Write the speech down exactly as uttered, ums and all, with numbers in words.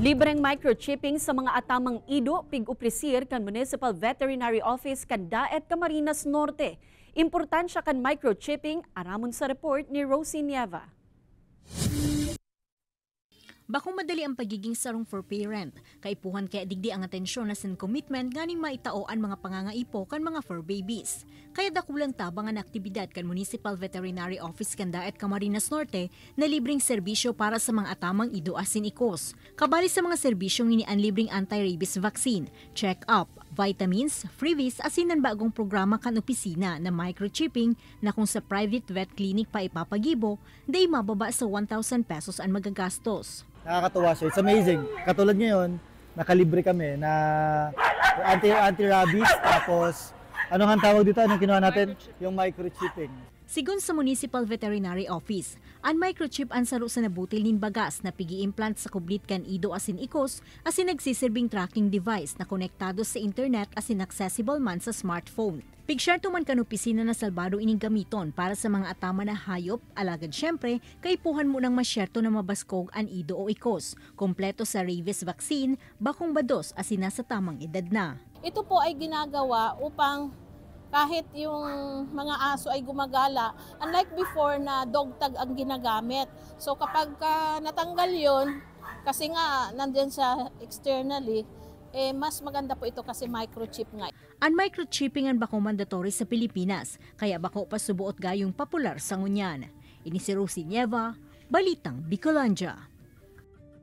Libreng microchipping sa mga atamang ido, pig-opresir kan Municipal Veterinary Office kan Daet, Camarines Norte. Importansya kan microchipping, aramon sa report ni Rosie Nieva. Bakong madali ang pagiging sarong fur parent. Kaipuhan kaya digdi ang atensyon asin commitment nganing maitao an mga pangangaipo kan mga fur babies. Kaya dakulang tabang an aktibidad kan Municipal Veterinary Office kan Daet, Camarines Norte na libreng serbisyo para sa mga atamang ido asin ikos. Kabali sa mga serbisyong ini an libreng anti-rabies vaccine, check-up, vitamins, freebies asin an bagong programa kan opisina na microchipping na kung sa private vet clinic pa ipapagibo, dai mababa sa one thousand pesos an magagastos. Nakakatuwa siya. It's amazing. Katulad ngayon, nakalibre kami na anti, anti-rabies, tapos ano nga ang tawag dito? Anong kinuha natin? Yung microchipping. Sigon sa Municipal Veterinary Office, an microchip an saro sa nabutil nin bagas na pigi-implant sa kublit kan ido asin ikos asin nagsiserbing tracking device na konektado sa internet asin accessible man sa smartphone. Pigsyerto man kan opisina na salbado ining gamiton para sa mga ataman na hayop, alagad syempre, kaipuhan mo nang masyerto na mabaskog an ido o ikos, kompleto sa rabies vaccine, bakong bados asin nasa tamang edad na. Ito po ay ginagawa upang kahit yung mga aso ay gumagala, unlike before na dog tag ang ginagamit. So kapag ah, natanggal yon, kasi nga nandyan siya externally, eh mas maganda po ito kasi microchip nga. An microchipping an bako mandatory sa Pilipinas, kaya bako pa suboot gayong popular sa ngunyan. Ini si Rosie Nieva, Balitang Bicolandia.